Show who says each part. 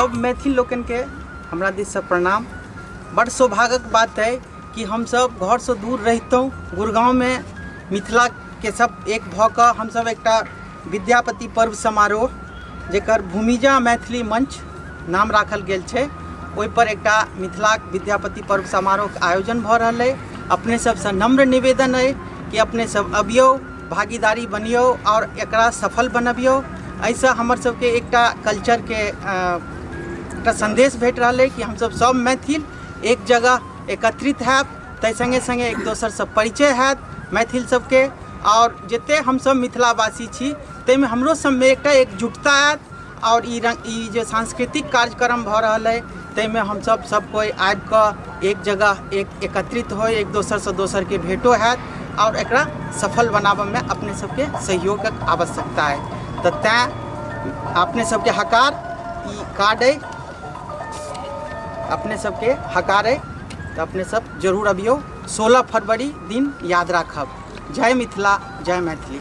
Speaker 1: सब मैथिल लोकनिके हमरा दिससँ प्रणाम। बड़ सौभाग्यक बात अइ कि हमसब घरसँ दूर रहितहुँ गुड़गाँवमे मिथिलाके सब एक भऽ कऽ हमसब एकटा विद्यापति पर्व समारोह जकर भूमिजा मैथिली मंच नाम राखल गेल छै, ओहिपर एकटा मिथिलाक विद्यापति पर्व समारोहके आयोजन भऽ रहल अइ। अपने सबसँ नम्र निवेदन अइ कि अपने सब अबियौ, भागीदारी बनियौ आओर एकरा सफल बनबियौ। एहिसँ हमर सबके एकटा कल्चरके एकटा सन्देश भेट रहल अइ कि हमसब सब मैथिल एक जगह एकत्रित हैब, ताहि सङ्गे सङ्गे एक दोसरसँ परिचय हैत मैथिल सबके, आओर जते हमसब मिथिलावासी छी ताहिमे हमरो सबमे एकटा एकजुटता आयत। आओर ई रङ्ग ई जे सांस्कृतिक कार्यक्रम भऽ रहल अइ ताहिमे हमसब सब कोइ आबिकऽ एक जगह एक एकत्रित होइ, एक दोसरसँ दोसरके भेटो हैत आओर एकरा सफल बनाबऽमे अपने सबके सहयोगक आवश्यकता अइ। तऽ तैँ अपने सबके हकार ई कार्ड अइ, अपने सबके हकार अइ, तऽ अपने सब जरूर अबियौ। 16 फरवरी दिन याद राखब। जय मिथिला, जय मैथिली।